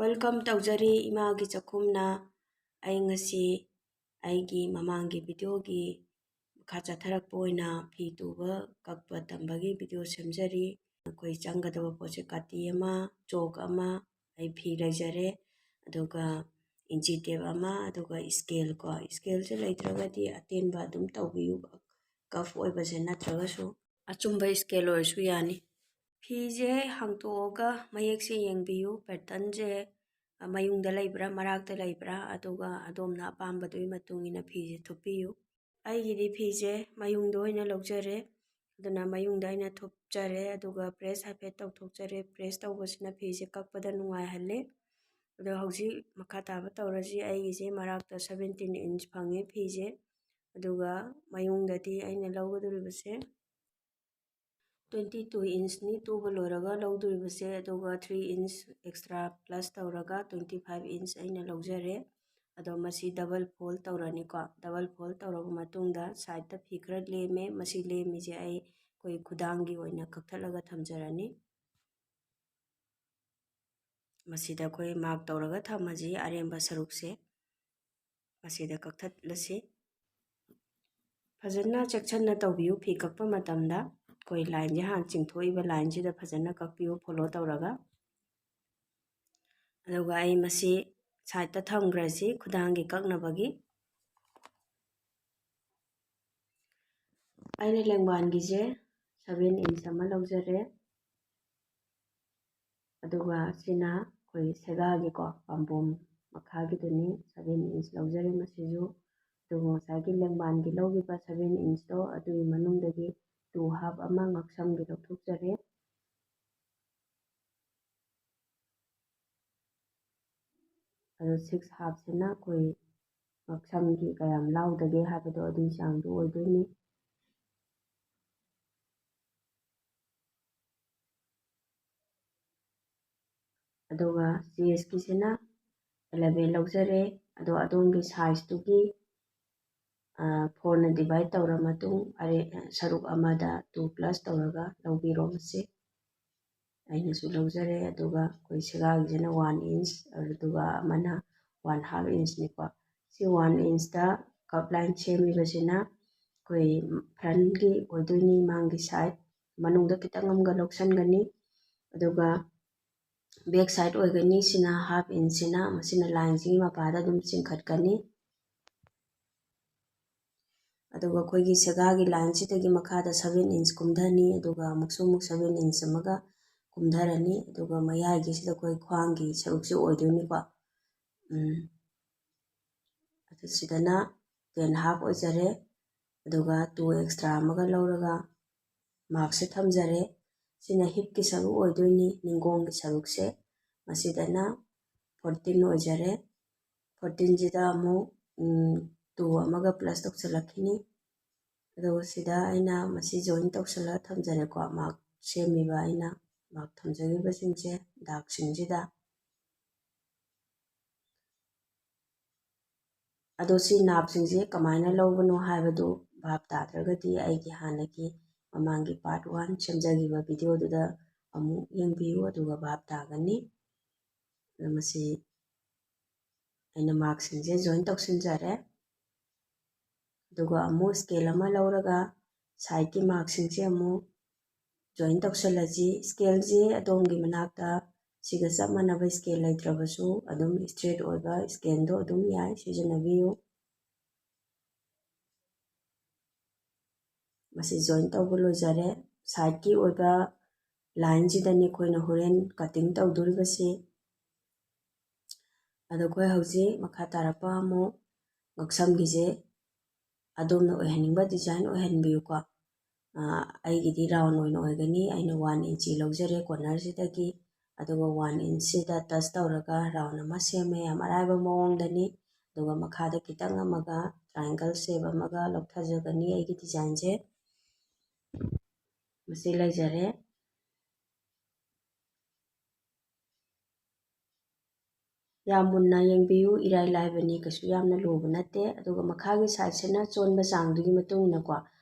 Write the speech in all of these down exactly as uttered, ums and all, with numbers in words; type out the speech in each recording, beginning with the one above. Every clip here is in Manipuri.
Welcome ꯇꯧꯖꯔꯤ ꯏꯃꯥꯒꯤ ꯆꯥꯛꯈꯨꯝꯅ꯫ ꯑꯩ ꯉꯁꯤ ꯑꯩꯒꯤ ꯃꯃꯥꯡꯒꯤ videoꯒꯤ ꯃꯈꯥ ꯆꯠꯊꯔꯛꯄ ꯑꯣꯏꯅ ꯐꯤ ꯇꯨꯕ ꯀꯛꯄ ꯇꯝꯕꯒꯤ video ꯁꯦꯝꯖꯔꯤ꯫ ꯑꯩꯈꯣꯏ ꯆꯪꯒꯗꯕ ꯄꯣꯠꯁꯦ ꯀꯥꯇꯤ ꯑꯃ, ꯆꯣꯛ ꯑꯃ, ꯑꯩ ꯐꯤ ꯂꯩꯖꯔꯦ, ꯑꯗꯨꯒ ꯏꯟꯆꯤ tape ꯑꯃ, ꯑꯗꯨꯒ scale ꯀꯣ꯫ Scaleꯁꯦ ꯂꯩꯇ꯭ꯔꯒꯗꯤ ꯑꯇꯦꯟꯕ ꯑꯗꯨꯝ ꯇꯧꯕꯤꯌꯨ, cuff ꯑꯣꯏꯕꯁꯦ ꯅꯠꯇ꯭ꯔꯒꯁꯨ꯫ ꯑꯆꯨꯝꯕ scale ꯑꯣꯏꯔꯁꯨ ꯌꯥꯅꯤ꯫ ꯐꯤꯁꯦ ꯍꯥꯡꯇꯣꯛꯑꯒ ꯃꯌꯦꯛꯁꯦ ꯌꯦꯡꯕꯤꯌꯨ꯫ Patternꯁꯦ ꯃꯌꯨꯡꯗ ꯂꯩꯕ꯭ꯔꯥ, ꯃꯔꯥꯛꯇ ꯂꯩꯕ꯭ꯔꯥ, ꯑꯗꯨꯒ ꯑꯗꯣꯝꯅ ꯑꯄꯥꯝꯕꯗꯨꯒꯤ ꯃꯇꯨꯡ ꯏꯟꯅ ꯐꯤꯁꯦ ꯊꯨꯞꯄꯤꯌꯨ꯫ ꯑꯩꯒꯤꯗꯤ ꯐꯤꯁꯦ ꯃꯌꯨꯡꯗ ꯑꯣꯏꯅ ꯂꯧꯖꯔꯦ, ꯑꯗꯨꯅ ꯃꯌꯨꯡꯗ ꯑꯩꯅ ꯊꯨꯞꯆꯔꯦ, ꯑꯗꯨꯒ press ꯍꯥꯏꯐꯦꯠ ꯇꯧꯊꯣꯛꯆꯔꯦ꯫ Press ꯇꯧꯕꯁꯤꯅ ꯐꯤꯁꯦ ꯀꯛꯄꯗ ꯅꯨꯡꯉꯥꯏꯍꯜꯂꯦ꯫ ꯑꯗꯣ ꯍꯧꯖꯤꯛ ꯃꯈꯥ ꯇꯥꯕ ꯇꯧꯔꯁꯤ꯫ ꯑꯩꯒꯤꯁꯦ ꯃꯔꯥꯛꯇ seventeen inch ꯐꯪꯉꯦ ꯐꯤꯁꯦ, ꯑꯗꯨꯒ ꯃꯌꯨꯡꯗꯗꯤ ꯑꯩꯅ ꯂꯧꯒꯗꯧꯔꯤꯕꯁꯦ twenty two inchꯅꯤ ꯇꯨꯕ ꯂꯣꯏꯔꯒ ꯂꯧꯗꯣꯔꯤꯕꯁꯦ, ꯑꯗꯨꯒ three inch extra plus ꯇꯧꯔꯒ twenty five inch ꯑꯩꯅ ꯂꯧꯖꯔꯦ꯫ ꯑꯗꯣ ꯃꯁꯤ double fold ꯇꯧꯔꯅꯤꯀꯣ꯫ Double fold ꯇꯧꯔꯕ ꯃꯇꯨꯡꯗ sideꯇ ꯐꯤ ꯈꯔ ꯂꯦꯝꯃꯦ꯫ ꯃꯁꯤ ꯂꯦꯝꯃꯤꯁꯦ ꯑꯩ ꯑꯩꯈꯣꯏ ꯈꯨꯗꯥꯡꯒꯤ ꯑꯣꯏꯅ ꯀꯛꯊꯠꯂꯒ ꯊꯝꯖꯔꯅꯤ꯫ ꯃꯁꯤꯗ ꯑꯩꯈꯣꯏ mark ꯇꯧꯔꯒ ꯊꯝꯃꯁꯤ ꯑꯔꯦꯝꯕ ꯁꯔꯨꯛꯁꯦ꯫ ꯃꯁꯤꯗ ꯀꯛꯊꯠꯂꯁꯤ꯫ ꯐꯖꯅ ꯆꯦꯛꯁꯤꯟꯅ ꯇꯧꯕꯤꯌꯨ꯫ ꯐꯤ ꯀꯛꯄ ꯃꯇꯝꯗ ꯑꯩꯈꯣꯏ lineꯁꯦ ꯍꯥꯟꯅ ꯆꯤꯡꯊꯣꯛꯏꯕ lineꯁꯤꯗ ꯐꯖꯅ ꯀꯛꯄꯤꯌꯨ follow ꯇꯧꯔꯒ꯫ ꯑꯗꯨꯒ ꯑꯩ ꯃꯁꯤ sideꯇ ꯊꯝꯈ꯭ꯔꯁꯤ ꯈꯨꯗꯥꯡꯒꯤ ꯀꯛꯅꯕꯒꯤ꯫ ꯑꯩꯅ ꯂꯦꯡꯕꯥꯟꯒꯤꯁꯦ seven inch ꯑꯃ ꯂꯧꯖꯔꯦ, ꯑꯗꯨꯒ ꯁꯤꯅ ꯑꯩꯈꯣꯏ ꯁꯦꯒꯥꯒꯤꯀꯣ, ꯄꯥꯝꯕꯣꯝ ꯃꯈꯥꯒꯤꯗꯨꯅꯤ, seven inch ꯂꯧꯖꯔꯦ ꯃꯁꯤꯁꯨ꯫ ꯑꯗꯨꯒ ꯉꯁꯥꯏꯒꯤ ꯂꯦꯡꯕꯥꯟꯒꯤ ꯂꯧꯈꯤꯕ seven inchꯇꯣ, ꯑꯗꯨꯒꯤ ꯃꯅꯨꯡꯗꯒꯤ two half ꯑꯃ ꯉꯛꯁꯝꯒꯤ ꯂꯧꯊꯣꯛꯆꯔꯦ꯫ ꯑꯗꯣ six halfꯁꯤꯅ ꯑꯩꯈꯣꯏ ꯉꯛꯁꯝꯒꯤ ꯀꯌꯥꯝ ꯂꯥꯎꯗꯒꯦ ꯍꯥꯏꯕꯗꯣ ꯑꯗꯨꯒꯤ ꯆꯥꯡꯗꯣ ꯑꯣꯏꯗꯣꯏꯅꯤ꯫ ꯑꯗꯨꯒ chestꯀꯤꯁꯤꯅ eleven ꯂꯧꯖꯔꯦ꯫ ꯑꯗꯣ ꯑꯗꯣꯝꯒꯤ sizeꯇꯨꯒꯤ, ꯑ, fourꯅ divide ꯇꯧꯔ ꯃꯇꯨꯡ ꯑꯔꯦ-, ꯁꯔꯨꯛ ꯑꯃꯗ two plus ꯇꯧꯔꯒ ꯂꯧꯕꯤꯔꯣ ꯃꯁꯤ꯫ ꯑꯩꯅꯁꯨ ꯂꯧꯖꯔꯦ꯫ ꯑꯗꯨꯒ ꯑꯩꯈꯣꯏ ꯁꯦꯒꯥꯒꯤꯁꯤꯅ ꯋꯥꯟ ꯏꯟꯆ, ꯑꯗꯨꯒ ꯑꯃꯅ ꯋꯥꯟ ꯍꯥꯐ ꯏꯟꯆꯅꯤꯀꯣ꯫ ꯁꯤ ꯋꯥꯟ ꯏꯟꯆꯇ ꯀꯞ ꯂꯥꯏꯟ ꯁꯦꯝꯃꯤꯕꯁꯤꯅ ꯑꯩꯈꯣꯏ ꯐ꯭ꯔꯟꯒꯤ ꯑꯣꯏꯗꯣꯏꯅꯤ, ꯃꯥꯡꯒꯤ ꯁꯥꯏꯠ꯫ ꯃꯅꯨꯡꯗ ꯈꯤꯇꯪ ꯑꯃꯒ ꯂꯧꯁꯟꯒꯅꯤ꯫ ꯑꯗꯨꯒ ꯕꯦꯛ ꯁꯥꯏꯠ ꯑꯣꯏꯒꯅꯤ꯫ ꯁꯤꯅ ꯍꯥꯐ ꯏꯟꯆꯁꯤꯅ, ꯃꯁꯤꯅ ꯂꯥꯏꯟꯁꯤꯒꯤ ꯃꯄꯥꯗ ꯑꯗꯨꯝ ꯆꯤꯡꯈꯠꯀꯅꯤ꯫ ꯑꯗꯨꯒ ꯑꯩꯈꯣꯏꯒꯤ ꯁꯦꯒꯥꯒꯤ ꯂꯥꯏꯟꯁꯤꯗꯒꯤ ꯃꯈꯥꯗ ꯁꯚꯦꯟ ꯏꯟꯆ ꯀꯨꯝꯊꯅꯤ꯫ ꯑꯗꯨꯒ ꯑꯃꯨꯛꯁꯨ ꯑꯃꯨꯛ ꯁꯚꯦꯟ ꯏꯟꯆ ꯑꯃꯒ ꯀꯨꯝꯊꯔꯅꯤ꯫ ꯑꯗꯨꯒ ꯃꯌꯥꯏꯒꯤꯁꯤꯗ ꯑꯩꯈꯣꯏ ꯈ꯭ꯋꯥꯡꯒꯤ ꯁꯔꯨꯛꯁꯦ ꯑꯣꯏꯗꯣꯏꯅꯤꯀꯣ꯫ ꯎꯝ꯫ ꯑꯗꯨ ꯁꯤꯗꯅ ꯇꯦꯟ ꯍꯥꯐ ꯑꯣꯏꯖꯔꯦ꯫ ꯑꯗꯨꯒ ꯇꯨ ꯑꯦꯛꯁꯇ꯭ꯔꯥ ꯑꯃꯒ ꯂꯧꯔꯒ ꯃꯥꯔꯛꯁꯦ ꯊꯝꯖꯔꯦ꯫ ꯁꯤꯅ ꯍꯤꯞꯀꯤ ꯁꯔꯨꯛ ꯑꯣꯏꯗꯣꯏꯅꯤ, ꯅꯤꯡꯒꯣꯡꯒꯤ ꯁꯔꯨꯛꯁꯦ꯫ ꯃꯁꯤꯗꯅ ꯐꯣꯔꯇꯤꯟ ꯑꯣꯏꯖꯔꯦ꯫ ꯐꯣꯔꯇꯤꯟꯁꯤꯗ ꯑꯃꯨꯛ, ꯎꯝ, ꯇꯨ ꯑꯃꯒ ꯄ꯭ꯂꯁ ꯇꯧꯁꯤꯜꯂꯛꯈꯤꯅꯤ꯫ ꯑꯗꯨꯒ ꯁꯤꯗ ꯑꯩꯅ ꯃꯁꯤ ꯖꯣꯏꯟ ꯇꯧꯁꯤꯜꯂꯒ ꯊꯝꯖꯔꯦꯀꯣ, ꯃꯥꯔꯛ ꯁꯦꯝꯃꯤꯕ ꯑꯩꯅ ꯃꯥꯔꯛ ꯊꯝꯖꯈꯤꯕꯁꯤꯡꯁꯦ, ꯗꯥꯛꯁꯤꯡꯁꯤꯗ꯫ ꯑꯗꯣ ꯁꯤ ꯅꯥꯞꯁꯤꯡꯁꯦ ꯀꯃꯥꯏꯅ ꯂꯧꯕꯅꯣ ꯍꯥꯏꯕꯗꯨ ꯚꯥꯞ ꯇꯥꯗ꯭ꯔꯒꯗꯤ ꯑꯩꯒꯤ ꯍꯥꯟꯅꯒꯤ ꯃꯃꯥꯡꯒꯤ ꯄꯥꯔꯠ ꯋꯥꯟ ꯁꯦꯝꯖꯈꯤꯕ ꯚꯤꯗꯤꯑꯣꯗꯨꯗ ꯑꯃꯨꯛ ꯌꯦꯡꯕꯤꯌꯨ, ꯑꯗꯨꯒ ꯚꯥꯞ ꯇꯥꯒꯅꯤ꯫ ꯑꯗꯣ ꯃꯁꯤ ꯑꯩꯅ ꯃꯥꯔꯛꯁꯤꯡꯁꯦ ꯖꯣꯏꯟ ꯇꯧꯁꯤꯟꯖꯔꯦ꯫ ꯑꯗꯨꯒ ꯑꯃꯨꯛ ꯁ꯭ꯀꯦꯜ ꯑꯃ ꯂꯧꯔꯒ ꯁꯥꯏꯠꯀꯤ ꯃꯥꯔꯛꯁꯤꯡꯁꯦ ꯑꯃꯨꯛ ꯖꯣꯏꯟ ꯇꯧꯁꯤꯜꯂꯁꯤ꯫ ꯁ꯭ꯀꯦꯜꯁꯦ ꯑꯗꯣꯝꯒꯤ ꯃꯅꯥꯛꯇ ꯁꯤꯒ ꯆꯞ ꯃꯥꯟꯅꯕ ꯁ꯭ꯀꯦꯜ ꯂꯩꯇ꯭ꯔꯕꯁꯨ ꯑꯗꯨꯝ ꯁ꯭ꯇ꯭ꯔꯦꯠ ꯑꯣꯏꯕ ꯁ꯭ꯀꯦꯜꯗꯣ ꯑꯗꯨꯝ ꯌꯥꯏ, ꯁꯤꯖꯤꯟꯅꯕꯤꯌꯨ꯫ ꯃꯁꯤ ꯖꯣꯏꯟ ꯇꯧꯕ ꯂꯣꯏꯖꯔꯦ꯫ ꯁꯥꯏꯠꯀꯤ ꯑꯣꯏꯕ ꯂꯥꯏꯟꯁꯤꯗꯅꯤ ꯑꯩꯈꯣꯏꯅ ꯍꯣꯔꯦꯟ ꯀꯠꯇꯤꯡ ꯇꯧꯗꯣꯔꯤꯕꯁꯤ꯫ ꯑꯗꯣ ꯑꯩꯈꯣꯏ ꯍꯧꯖꯤꯛ ꯃꯈꯥ ꯇꯥꯔꯛꯄ ꯑꯃꯨꯛ ꯉꯛꯁꯝꯒꯤꯁꯦ ꯑꯗꯣꯝꯅ ꯑꯣꯏꯍꯟꯅꯤꯡꯕ ꯗꯤꯖꯥꯏꯟ ꯑꯣꯏꯍꯟꯕꯤꯌꯨꯀꯣ꯫ ꯑꯥ, ꯑꯩꯒꯤꯗꯤ ꯔꯥꯎꯟ ꯑꯣꯏꯅ ꯑꯣꯏꯒꯅꯤ꯫ ꯑꯩꯅ ꯋꯥꯟ ꯏꯟꯆꯤ ꯂꯧꯖꯔꯦ ꯀꯣꯔꯅꯔꯁꯤꯗꯒꯤ, ꯑꯗꯨꯒ ꯋꯥꯟ ꯏꯟꯆꯁꯤꯗ ꯇꯆ ꯇꯧꯔꯒ ꯔꯥꯎꯟ ꯑꯃ ꯁꯦꯝꯃꯦ, ꯌꯥꯝ ꯑꯔꯥꯏꯕ ꯃꯑꯣꯡꯗꯅꯤ꯫ ꯑꯗꯨꯒ ꯃꯈꯥꯗ ꯈꯤꯇꯪ ꯑꯃꯒ ꯇ꯭ꯔꯥꯏꯡꯒꯜ ꯁꯦꯞ ꯑꯃꯒ ꯂꯧꯊꯖꯒꯅꯤ ꯑꯩꯒꯤ ꯗꯤꯖꯥꯏꯟꯁꯦ꯫ ꯃꯁꯤ ꯂꯩꯖꯔꯦ꯫ ꯌꯥꯝ ꯃꯨꯟꯅ ꯌꯦꯡꯕꯤꯌꯨ, ꯏꯔꯥꯏ ꯂꯥꯏꯕꯅꯤ, ꯀꯩꯁꯨ ꯌꯥꯝꯅ ꯂꯨꯕ ꯅꯠꯇꯦ꯫ ꯑꯗꯨꯒ ꯃꯈꯥꯒꯤ ꯁꯥꯏꯠꯁꯤꯅ ꯆꯣꯟꯕ ꯆꯥꯡꯗꯨꯒꯤ ꯃꯇꯨꯡ ꯏꯟꯅꯀꯣ,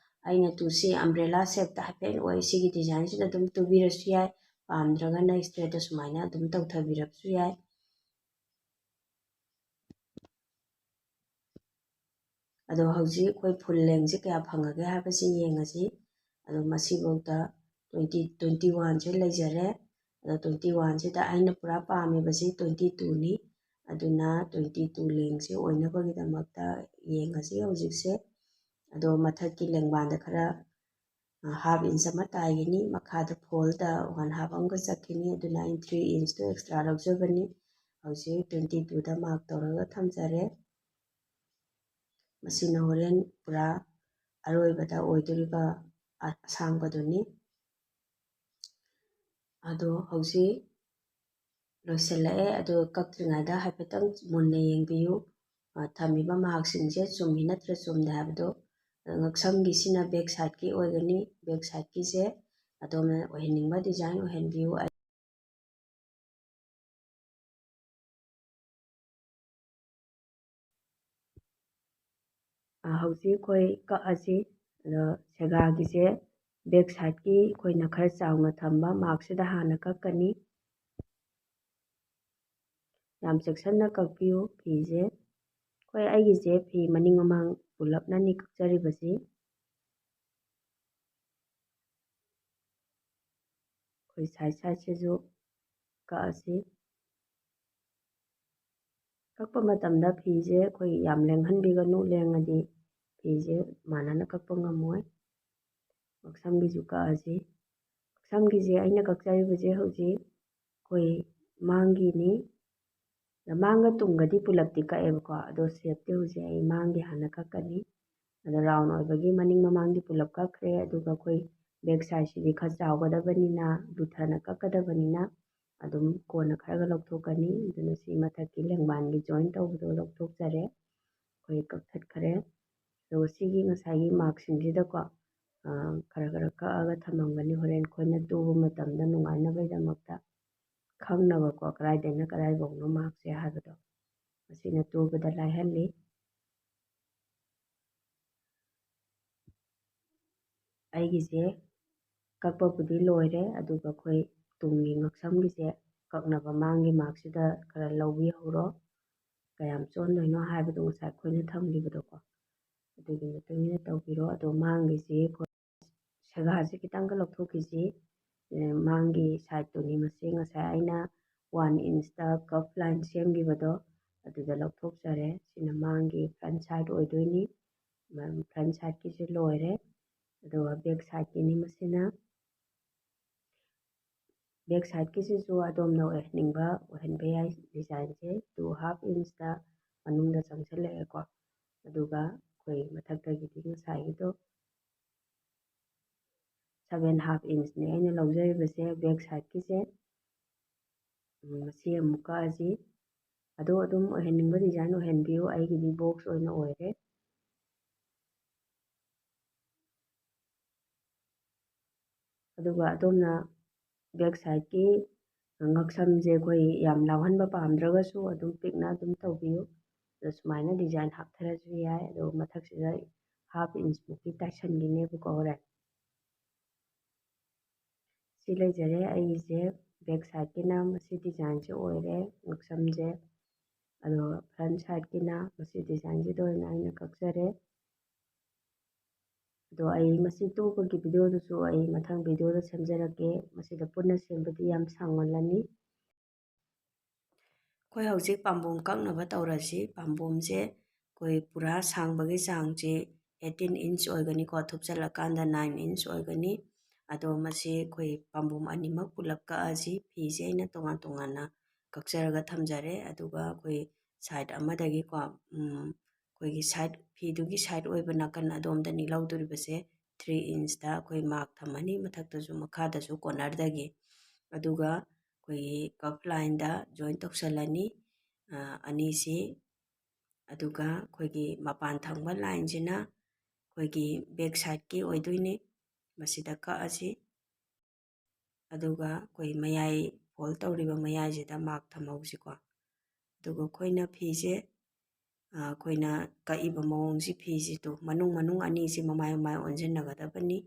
ꯑꯩꯅ ꯇꯨꯁꯤ ꯑꯝꯕ꯭ꯔꯦꯂꯥ ꯁꯦꯞꯇ ꯍꯥꯏꯐꯦꯠ ꯑꯣꯏ, ꯁꯤꯒꯤ ꯗꯤꯖꯥꯏꯟꯁꯤꯗ ꯑꯗꯨꯝ ꯇꯨꯕꯤꯔꯁꯨ ꯌꯥꯏ꯫ ꯄꯥꯝꯗ꯭ꯔꯒꯅ ꯏꯁꯇ꯭ꯔꯦꯠꯇ ꯁꯨꯃꯥꯏꯅ ꯑꯗꯨꯝ ꯇꯧꯊꯕꯤꯔꯕꯁꯨ ꯌꯥꯏ꯫ ꯑꯗꯣ ꯍꯧꯖꯤꯛ ꯑꯩꯈꯣꯏ ꯐꯨꯜ ꯂꯦꯡꯁꯦ ꯀꯌꯥ ꯐꯪꯉꯒꯦ ꯍꯥꯏꯕꯁꯤ ꯌꯦꯡꯉꯁꯤ꯫ ꯑꯗꯣ ꯃꯁꯤꯐꯧꯗ ꯇ꯭ꯋꯦꯟꯇꯤ, ꯇ꯭ꯋꯦꯟꯇꯤ ꯋꯥꯟꯁꯦ ꯂꯩꯖꯔꯦ꯫ ꯑꯗꯣ ꯇ꯭ꯋꯦꯟꯇꯤ ꯋꯥꯟꯁꯤꯗ ꯑꯩꯅ ꯄꯨꯔꯥ ꯄꯥꯝꯃꯤꯕꯁꯤ ꯇ꯭ꯋꯦꯟꯇꯤ ꯇꯨꯅꯤ꯫ ꯑꯗꯨꯅ ꯇ꯭ꯋꯦꯟꯇꯤ ꯇꯨ ꯂꯦꯡꯁꯦ ꯑꯣꯏꯅꯕꯒꯤꯗꯃꯛꯇ ꯌꯦꯡꯉꯁꯤ ꯍꯧꯖꯤꯛꯁꯦ꯫ ꯑꯗꯣ ꯃꯊꯛꯀꯤ ꯂꯦꯡꯕꯥꯟꯗ ꯈꯔ ꯍꯥꯐ ꯏꯟꯆ ꯑꯃ ꯇꯥꯏꯒꯅꯤ, ꯃꯈꯥꯗ ꯐꯣꯜꯗ ꯋꯥꯟ ꯍꯥꯐ ꯑꯃꯒ ꯆꯠꯈꯤꯅꯤ꯫ ꯑꯗꯨꯅ ꯑꯩꯅ ꯊ꯭ꯔꯤ ꯏꯟꯆꯇꯣ ꯑꯦꯛꯁꯇ꯭ꯔꯥ ꯂꯧꯖꯕꯅꯤ꯫ ꯍꯧꯖꯤꯛ ꯇ꯭ꯋꯦꯟꯇꯤ ꯇꯨꯗ ꯃꯥꯔꯛ ꯇꯧꯔꯒ ꯊꯝꯖꯔꯦ꯫ ꯃꯁꯤꯅ ꯍꯣꯔꯦꯟ ꯄꯨꯔꯥ ꯑꯔꯣꯏꯕꯗ ꯑꯣꯏꯗꯣꯔꯤꯕ ꯑ-, ꯑꯁꯥꯡꯕꯗꯨꯅꯤ꯫ ꯑꯗꯣ ꯍꯧꯖꯤꯛ ꯂꯣꯏꯁꯤꯜꯂꯛꯑꯦ꯫ ꯑꯗꯣ ꯀꯛꯇ꯭ꯔꯤꯉꯩꯗ ꯍꯥꯏꯐꯦꯠꯇꯪ ꯃꯨꯟꯅ ꯌꯦꯡꯕꯤꯌꯨ꯫ ꯑ, ꯊꯝꯃꯤꯕ ꯃꯥꯔꯛꯁꯤꯡꯁꯦ ꯆꯨꯝꯃꯤ ꯅꯠꯇ꯭ꯔ ꯆꯨꯝꯗꯦ ꯍꯥꯏꯕꯗꯣ꯫ ꯑ, ꯉꯛꯁꯝꯒꯤꯁꯤꯅ ꯕꯦꯛ ꯁꯥꯏꯠꯀꯤ ꯑꯣꯏꯒꯅꯤ꯫ ꯕꯦꯛ ꯁꯥꯏꯠꯀꯤꯁꯦ ꯑꯗꯣꯝꯅ ꯑꯣꯏꯍꯟꯅꯤꯡꯕ ꯗꯤꯖꯥꯏꯟ ꯑꯣꯏꯍꯟꯕꯤꯌꯨ꯫ ꯑ, ꯍꯧꯖꯤꯛ ꯑꯩꯈꯣꯏ ꯀꯛꯑꯁꯤ꯫ ꯑꯗꯣ ꯁꯦꯒꯥꯒꯤꯁꯦ ꯕꯦꯛ ꯁꯥꯏꯠꯀꯤ ꯑꯩꯈꯣꯏꯅ ꯈꯔ ꯆꯥꯎꯅ ꯊꯝꯕ ꯃꯥꯔꯛꯁꯤꯗ ꯍꯥꯟꯅ ꯀꯛꯀꯅꯤ꯫ ꯌꯥꯝ ꯆꯦꯛꯁꯤꯟꯅ ꯀꯛꯄꯤꯌꯨ ꯐꯤꯁꯦ꯫ ꯑꯩꯈꯣꯏ ꯑꯩꯒꯤꯁꯦ ꯐꯤ ꯃꯅꯤꯡ ꯃꯃꯥꯡ ꯄꯨꯂꯞꯅꯅꯤ ꯀꯛꯆꯔꯤꯕꯁꯤ꯫ ꯑꯩꯈꯣꯏ ꯁꯥꯏꯠ ꯁꯥꯏꯠꯁꯤꯁꯨ ꯀꯛꯑꯁꯤ꯫ ꯀꯛꯄ ꯃꯇꯝꯗ ꯐꯤꯁꯦ ꯑꯩꯈꯣꯏ ꯌꯥꯝ ꯂꯦꯡꯍꯟꯕꯤꯒꯅꯨ, ꯂꯦꯡꯉꯗꯤ ꯐꯤꯁꯦ ꯃꯥꯟꯅꯅ ꯀꯛꯄ ꯉꯝꯃꯣꯏ꯫ ꯉꯛꯁꯝꯒꯤꯁꯨ ꯀꯛꯑꯁꯤ꯫ ꯉꯛꯁꯝꯒꯤꯁꯦ ꯑꯩꯅ ꯀꯛꯆꯔꯤꯕꯁꯦ ꯍꯧꯖꯤꯛ ꯑꯩꯈꯣꯏ ꯃꯥꯡꯒꯤꯅꯤ꯫ ꯃꯥꯡꯒ ꯇꯨꯡꯒꯗꯤ ꯄꯨꯂꯞꯇꯤ ꯀꯛꯑꯦꯕꯀꯣ, ꯑꯗꯣ ꯁꯦꯞꯇꯤ ꯍꯧꯖꯤꯛ ꯑꯩ ꯃꯥꯡꯒꯤ ꯍꯥꯟꯅ ꯀꯛꯀꯅꯤ꯫ ꯑꯗꯣ ꯔꯥꯎꯟ ꯑꯣꯏꯕꯒꯤ ꯃꯅꯤꯡ ꯃꯃꯥꯡꯗꯤ ꯄꯨꯂꯞ ꯀꯛꯈ꯭ꯔꯦ, ꯑꯗꯨꯒ ꯑꯩꯈꯣꯏ ꯕꯦꯛ ꯁꯥꯏꯠꯁꯤꯗꯤ ꯈꯔ ꯆꯥꯎꯒꯗꯕꯅꯤꯅ, ꯂꯨꯊꯅ ꯀꯛꯀꯗꯕꯅꯤꯅ ꯑꯗꯨꯝ ꯀꯣꯟꯅ ꯈꯔꯒ ꯂꯧꯊꯣꯛꯀꯅꯤ꯫ ꯑꯗꯨꯅ ꯁꯤ ꯃꯊꯛꯀꯤ ꯂꯦꯡꯕꯥꯟꯒꯤ ꯖꯣꯏꯟ ꯇꯧꯕꯗꯣ ꯂꯧꯊꯣꯛꯆꯔꯦ, ꯑꯩꯈꯣꯏ ꯀꯛꯊꯠꯈꯔꯦ꯫ ꯑꯗꯨꯒ ꯁꯤꯒꯤ ꯉꯁꯥꯏꯒꯤ ꯃꯥꯔꯛꯁꯤꯡꯁꯤꯗꯀꯣ, ꯑ, ꯈꯔ ꯈꯔ ꯀꯛꯑꯒ ꯊꯝꯃꯝꯒꯅꯤ, ꯍꯣꯔꯦꯟ ꯑꯩꯈꯣꯏꯅ ꯇꯨꯕ ꯃꯇꯝꯗ ꯅꯨꯡꯉꯥꯏꯅꯕꯒꯤꯗꯃꯛꯇ ꯈꯪꯅꯕꯀꯣ, ꯀꯗꯥꯏꯗꯩꯅ ꯀꯗꯥꯏꯐꯥꯎꯅꯣ ꯃꯥꯔꯛꯁꯦ ꯍꯥꯏꯕꯗꯣ꯫ ꯃꯁꯤꯅ ꯇꯨꯕꯗ ꯂꯥꯏꯍꯜꯂꯤ꯫ ꯑꯩꯒꯤꯁꯦ ꯀꯛꯄꯕꯨꯗꯤ ꯂꯣꯏꯔꯦ, ꯑꯗꯨꯒ ꯑꯩꯈꯣꯏ ꯇꯨꯡꯒꯤ ꯉꯛꯁꯝꯒꯤꯁꯦ ꯀꯛꯅꯕ ꯃꯥꯡꯒꯤ ꯃꯥꯔꯛꯁꯤꯗ ꯈꯔ ꯂꯧꯕꯤꯍꯧꯔꯣ꯫ ꯀꯌꯥꯝ ꯆꯣꯟꯗꯣꯏꯅꯣ ꯍꯥꯏꯕꯗꯣ ꯉꯁꯥꯏ ꯑꯩꯈꯣꯏꯅ ꯊꯝꯈꯤꯕꯗꯣꯀꯣ, ꯑꯗꯨꯒꯤ ꯃꯇꯨꯡ ꯏꯟꯅ ꯇꯧꯕꯤꯔꯣ꯫ ꯑꯗꯣ ꯃꯥꯡꯒꯤꯁꯤ ꯑꯩꯈꯣꯏ ꯁꯦꯒꯥꯁꯦ ꯈꯤꯇꯪꯒ ꯂꯧꯊꯣꯛꯈꯤꯁꯤ꯫ ꯑꯦ, ꯃꯥꯡꯒꯤ ꯁꯥꯏꯠꯇꯨꯅꯤ ꯃꯁꯤ ꯉꯁꯥꯏ ꯑꯩꯅ ꯋꯥꯟ ꯏꯟꯁꯇ ꯀꯞ ꯂꯥꯏꯟ ꯁꯦꯝꯈꯤꯕꯗꯣ, ꯑꯗꯨꯗ ꯂꯧꯊꯣꯛꯆꯔꯦ꯫ ꯁꯤꯅ ꯃꯥꯡꯒꯤ ꯐ꯭ꯔꯟ ꯁꯥꯏꯠ ꯑꯣꯏꯗꯣꯏꯅꯤ꯫ ꯐ꯭ꯔꯟ ꯁꯥꯏꯠꯀꯤꯁꯤ ꯂꯣꯏꯔꯦ꯫ ꯑꯗꯨꯒ ꯕꯦꯛ ꯁꯥꯏꯠꯀꯤꯅꯤ ꯃꯁꯤꯅ꯫ ꯕꯦꯛ ꯁꯥꯏꯠꯀꯤꯁꯤꯁꯨ ꯑꯗꯣꯝꯅ ꯑꯣꯏꯍꯟꯅꯤꯡꯕ ꯑꯣꯏꯍꯟꯕ ꯌꯥꯏ꯫ ꯗꯤꯖꯥꯏꯟꯁꯦ ꯇꯨ ꯍꯥꯐ ꯏꯟꯁꯇ ꯃꯅꯨꯡꯗ ꯆꯪꯁꯤꯜꯂꯛꯑꯦꯀꯣ꯫ ꯑꯗꯨꯒ ꯑꯩꯈꯣꯏ ꯃꯊꯛꯇꯒꯤꯗꯤ ꯉꯁꯥꯏꯒꯤꯗꯣ ꯁꯚꯦꯟ ꯍꯥꯐ ꯏꯟꯁꯅꯦ ꯑꯩꯅ ꯂꯧꯖꯔꯤꯕꯁꯦ ꯕꯦꯛ ꯁꯥꯏꯠꯀꯤꯁꯦ꯫ ꯎꯝ, ꯃꯁꯤ ꯑꯃꯨꯛ ꯀꯛꯑꯁꯤ꯫ ꯑꯗꯣ ꯑꯗꯨꯝ ꯑꯣꯏꯍꯟꯅꯤꯡꯕ ꯗꯤꯖꯥꯏꯟ ꯑꯣꯏꯍꯟꯕꯤꯌꯨ꯫ ꯑꯩꯒꯤꯗꯤ ꯕꯣꯛꯁ ꯑꯣꯏꯅ ꯑꯣꯏꯔꯦ꯫ ꯑꯗꯨꯒ ꯑꯗꯣꯝꯅ ꯕꯦꯛ ꯁꯥꯏꯠꯀꯤ ꯉꯛꯁꯝꯁꯦ ꯑꯩꯈꯣꯏ ꯌꯥꯝ ꯂꯥꯎꯍꯟꯕ ꯄꯥꯝꯗ꯭ꯔꯒꯁꯨ ꯑꯗꯨꯝ ꯄꯤꯛꯅ ꯑꯗꯨꯝ ꯇꯧꯕꯤꯌꯨ꯫ ꯑꯗꯣ ꯁꯨꯃꯥꯏꯅ ꯗꯤꯖꯥꯏꯟ ꯍꯥꯞꯊꯔꯁꯨ ꯌꯥꯏ꯫ ꯑꯗꯣ ꯃꯊꯛꯁꯤꯗ ꯍꯥꯐ ꯏꯟꯁꯃꯨꯛꯇꯤ ꯇꯥꯏꯁꯟꯈꯤꯅꯦꯕꯀꯣ ꯍꯣꯔꯦꯟ꯫ ꯁꯤ ꯂꯩꯖꯔꯦ ꯑꯩꯒꯤꯁꯦ ꯕꯦꯛ ꯁꯥꯏꯠꯀꯤꯅ ꯃꯁꯤ ꯗꯤꯖꯥꯏꯟꯁꯦ ꯑꯣꯏꯔꯦ ꯉꯛꯁꯝꯁꯦ꯫ ꯑꯗꯣ ꯐ꯭ꯔꯟ ꯁꯥꯏꯠꯀꯤꯅ ꯃꯁꯤ ꯗꯤꯖꯥꯏꯟꯁꯤꯗ ꯑꯣꯏꯅ ꯑꯩꯅ ꯀꯛꯆꯔꯦ꯫ ꯑꯗꯣ ꯑꯩ ꯃꯁꯤ ꯇꯨꯕꯒꯤ ꯚꯤꯗꯤꯑꯣꯗꯨꯁꯨ ꯑꯩ ꯃꯊꯪ ꯚꯤꯗꯤꯑꯣꯗ ꯁꯦꯝꯖꯔꯛꯀꯦ꯫ ꯃꯁꯤꯗ ꯄꯨꯟꯅ ꯁꯦꯝꯕꯗꯤ ꯌꯥꯝ ꯁꯥꯡꯃꯜꯂꯅꯤ꯫ ꯑꯩꯈꯣꯏ ꯍꯧꯖꯤꯛ ꯄꯥꯝꯕꯣꯝ ꯀꯛꯅꯕ ꯇꯧꯔꯁꯤ꯫ ꯄꯥꯝꯕꯣꯝꯁꯦ ꯑꯩꯈꯣꯏ ꯄꯨꯔꯥ ꯁꯥꯡꯕꯒꯤ ꯆꯥꯡꯁꯦ ꯑꯩꯠꯇꯤꯟ ꯏꯟꯆ ꯑꯣꯏꯒꯅꯤꯀꯣ, ꯊꯨꯞꯆꯜꯂꯀꯥꯟꯗ ꯅꯥꯏꯟ ꯏꯟꯆ ꯑꯣꯏꯒꯅꯤ꯫ ꯑꯗꯣ ꯃꯁꯤ ꯑꯩꯈꯣꯏ ꯄꯥꯝꯕꯣꯝ ꯑꯅꯤꯃꯛ ꯄꯨꯂꯞ ꯀꯛꯑꯁꯤ꯫ ꯐꯤꯁꯦ ꯑꯩꯅ ꯇꯣꯉꯥꯟ ꯇꯣꯉꯥꯟꯅ ꯀꯛꯆꯔꯒ ꯊꯝꯖꯔꯦ꯫ ꯑꯗꯨꯒ ꯑꯩꯈꯣꯏ ꯁꯥꯏꯠ ꯑꯃꯗꯒꯤꯀꯣ, ꯎꯝ, ꯑꯩꯈꯣꯏꯒꯤ ꯁꯥꯏꯠ, ꯐꯤꯗꯨꯒꯤ ꯁꯥꯏꯠ ꯑꯣꯏꯕ ꯅꯥꯀꯟ ꯑꯗꯣꯝꯗꯅꯤ ꯂꯧꯗꯣꯔꯤꯕꯁꯦ꯫ ꯊ꯭ꯔꯤ ꯏꯟꯆꯇ ꯑꯩꯈꯣꯏ ꯃꯥꯔꯛ ꯊꯝꯃꯅꯤ, ꯃꯊꯛꯇꯁꯨ ꯃꯈꯥꯗꯁꯨ ꯀꯣꯔꯅꯔꯗꯒꯤ꯫ ꯑꯗꯨꯒ ꯑꯩꯈꯣꯏꯒꯤ ꯀꯞ ꯂꯥꯏꯟꯗ ꯖꯣꯏꯟ ꯇꯧꯁꯜꯂꯅꯤ, ꯑ, ꯑꯅꯤꯁꯤ꯫ ꯑꯗꯨꯒ ꯑꯩꯈꯣꯏꯒꯤ ꯃꯄꯥꯟ ꯊꯪꯕ ꯂꯥꯏꯟꯁꯤꯅ ꯑꯩꯈꯣꯏꯒꯤ ꯕꯦꯛ ꯁꯥꯏꯠꯀꯤ ꯑꯣꯏꯗꯣꯏꯅꯤ꯫ ꯃꯁꯤꯗ ꯀꯛꯑꯁꯤ꯫ ꯑꯗꯨꯒ ꯑꯩꯈꯣꯏ ꯃꯌꯥꯏ ꯐꯣꯜ ꯇꯧꯔꯤꯕ ꯃꯌꯥꯏꯁꯤꯗ ꯃꯥꯔꯛ ꯊꯝꯍꯧꯁꯤꯀꯣ꯫ ꯑꯗꯨꯒ ꯑꯩꯈꯣꯏꯅ ꯐꯤꯁꯦ, ꯑ, ꯑꯩꯈꯣꯏꯅ ꯀꯛꯏꯕ ꯃꯑꯣꯡꯁꯤ, ꯐꯤꯁꯤꯗꯣ ꯃꯅꯨꯡ ꯃꯅꯨꯡ ꯑꯅꯤꯁꯤ ꯃꯃꯥꯏ ꯃꯃꯥꯏ ꯑꯣꯟꯁꯤꯟꯅꯒꯗꯕꯅꯤ꯫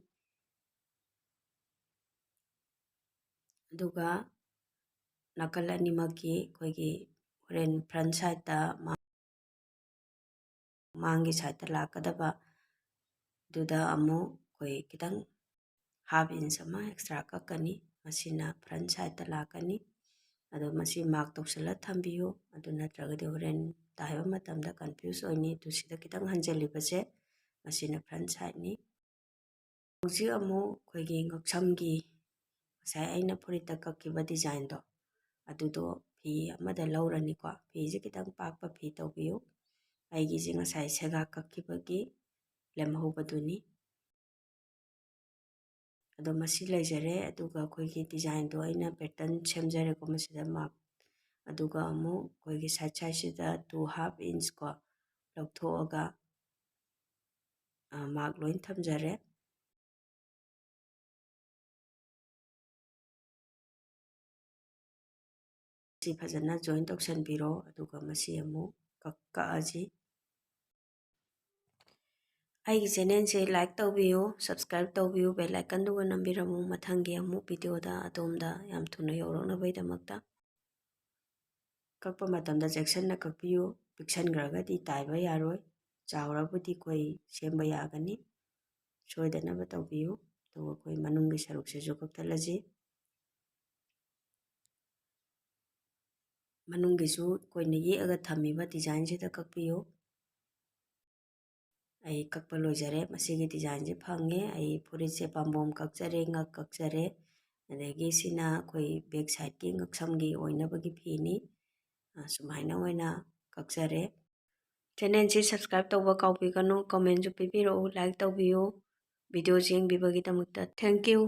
ꯑꯗꯨꯒ ꯅꯥꯀꯜ ꯑꯅꯤꯃꯛꯀꯤ ꯑꯩꯈꯣꯏꯒꯤ ꯍꯣꯔꯦꯟ front sideꯇ ꯃꯥ-, ꯃꯥꯡꯒꯤ sideꯇ ꯂꯥꯛꯀꯗꯕ ꯑꯗꯨꯗ ꯑꯃꯨꯛ ꯑꯩꯈꯣꯏ ꯈꯤꯇꯪ half inch ꯑꯃ extra ꯀꯛꯀꯅꯤ꯫ ꯃꯁꯤꯅ front sideꯇ ꯂꯥꯛꯀꯅꯤ꯫ ꯑꯗꯣ ꯃꯁꯤ mark ꯇꯧꯁꯜꯂ ꯊꯝꯕꯤꯌꯨ꯫ ꯑꯗꯨ ꯅꯠꯇ꯭ꯔꯒꯗꯤ ꯍꯣꯔꯦꯟ ꯇꯥꯏꯕ ꯃꯇꯝꯗ confuse ꯑꯣꯏꯅꯤ꯫ ꯑꯗꯨ ꯁꯤꯗ ꯈꯤꯇꯪ ꯍꯟꯖꯤꯜꯂꯤꯕꯁꯦ ꯃꯁꯤꯅ front sideꯅꯤ꯫ ꯍꯧꯖꯤꯛ ꯑꯃꯨꯛ ꯑꯩꯈꯣꯏꯒꯤ ꯉꯛꯁꯝꯒꯤ ꯉꯁꯥꯏ ꯑꯩꯅ ꯐꯨꯔꯤꯠꯇ ꯀꯛꯈꯤꯕ designꯗꯣ ꯑꯗꯨꯗꯣ ꯐꯤ ꯑꯃꯗ ꯂꯧꯔꯅꯤꯀꯣ꯫ ꯐꯤꯁꯦ ꯈꯤꯇꯪ ꯄꯥꯛꯄ ꯐꯤ ꯇꯧꯕꯤꯌꯨ꯫ ꯑꯩꯒꯤꯁꯦ ꯉꯁꯥꯏ ꯁꯦꯒꯥ ꯀꯛꯈꯤꯕꯒꯤ ꯂꯦꯝꯍꯧꯕꯗꯨꯅꯤ꯫ ꯑꯗꯣ ꯃꯁꯤ ꯂꯩꯖꯔꯦ꯫ ꯑꯗꯨꯒ ꯑꯩꯈꯣꯏꯒꯤ designꯗꯣ ꯑꯩꯅ pattern ꯁꯦꯝꯖꯔꯦꯀꯣ ꯃꯁꯤꯗ mark꯫ ꯑꯗꯨꯒ ꯑꯃꯨꯛ ꯑꯩꯈꯣꯏꯒꯤ side sideꯁꯤꯗ two half inch ꯀꯣ ꯂꯧꯊꯣꯛꯑꯒ, ꯑ, mark ꯂꯣꯏ ꯊꯝꯖꯔꯦ꯫ ꯁꯤ ꯐꯖꯅ join ꯇꯧꯁꯟꯕꯤꯔꯣ꯫ ꯑꯗꯨꯒ ꯃꯁꯤ ꯑꯃꯨꯛ ꯀꯛ-, ꯀꯛꯑꯁꯤ꯫ ꯑꯩꯒꯤ channelꯁꯦ like ꯇꯧꯕꯤꯌꯨ, subscribe ꯇꯧꯕꯤꯌꯨ, bell iconꯗꯨꯒ ꯅꯝꯕꯤꯔꯝꯃꯨ꯫ ꯃꯊꯪꯒꯤ ꯑꯃꯨꯛ videoꯗ ꯑꯗꯣꯝꯗ ꯌꯥꯝ ꯊꯨꯅ ꯌꯧꯔꯛꯅꯕꯒꯤꯗꯃꯛꯇ꯫ ꯀꯛꯄ ꯃꯇꯝꯗ ꯆꯦꯛꯁꯤꯟꯅ ꯀꯛꯄꯤꯌꯨ꯫ ꯄꯤꯛꯁꯟꯈ꯭ꯔꯒꯗꯤ ꯇꯥꯏꯕ ꯌꯥꯔꯣꯏ, ꯆꯥꯎꯔꯕꯨꯗꯤ ꯑꯩꯈꯣꯏ ꯁꯦꯝꯕ ꯌꯥꯒꯅꯤ꯫ ꯁꯣꯏꯗꯅꯕ ꯇꯧꯕꯤꯌꯨ꯫ ꯑꯗꯨꯒ ꯑꯩꯈꯣꯏ ꯃꯅꯨꯡꯒꯤ ꯁꯔꯨꯛꯁꯤꯁꯨ ꯀꯛꯊꯠꯂꯁꯤ꯫ ꯃꯅꯨꯡꯒꯤꯁꯨ ꯑꯩꯈꯣꯏꯅ ꯌꯦꯛꯑꯒ ꯊꯝꯃꯤꯕ designꯁꯤꯗ ꯀꯛꯄꯤꯌꯨ꯫ ꯑꯩ ꯀꯛꯄ ꯂꯣꯏꯖꯔꯦ꯫ ꯃꯁꯤꯒꯤ designꯁꯦ ꯐꯪꯉꯦ꯫ ꯑꯩ ꯐꯨꯔꯤꯠꯁꯦ ꯄꯥꯝꯕꯣꯝ ꯀꯛꯆꯔꯦ, ꯉꯛ ꯀꯛꯆꯔꯦ, ꯑꯗꯒꯤ ꯁꯤꯅ ꯑꯩꯈꯣꯏ back sideꯀꯤ ꯉꯛꯁꯝꯒꯤ ꯑꯣꯏꯅꯕꯒꯤ ꯐꯤꯅꯤ꯫ ꯑ, ꯁꯨꯃꯥꯏꯅ ꯑꯣꯏꯅ ꯀꯛꯆꯔꯦ꯫ Channelꯁꯤ subscribe ꯇꯧꯕ ꯀꯥꯎꯕꯤꯒꯅꯨ, commentꯁꯨ ꯄꯤꯕꯤꯔꯛꯎ, like ꯇꯧꯕꯤꯌꯨ꯫ Videoꯁꯤ ꯌꯦꯡꯕꯤꯕꯒꯤꯗꯃꯛꯇ thank you꯫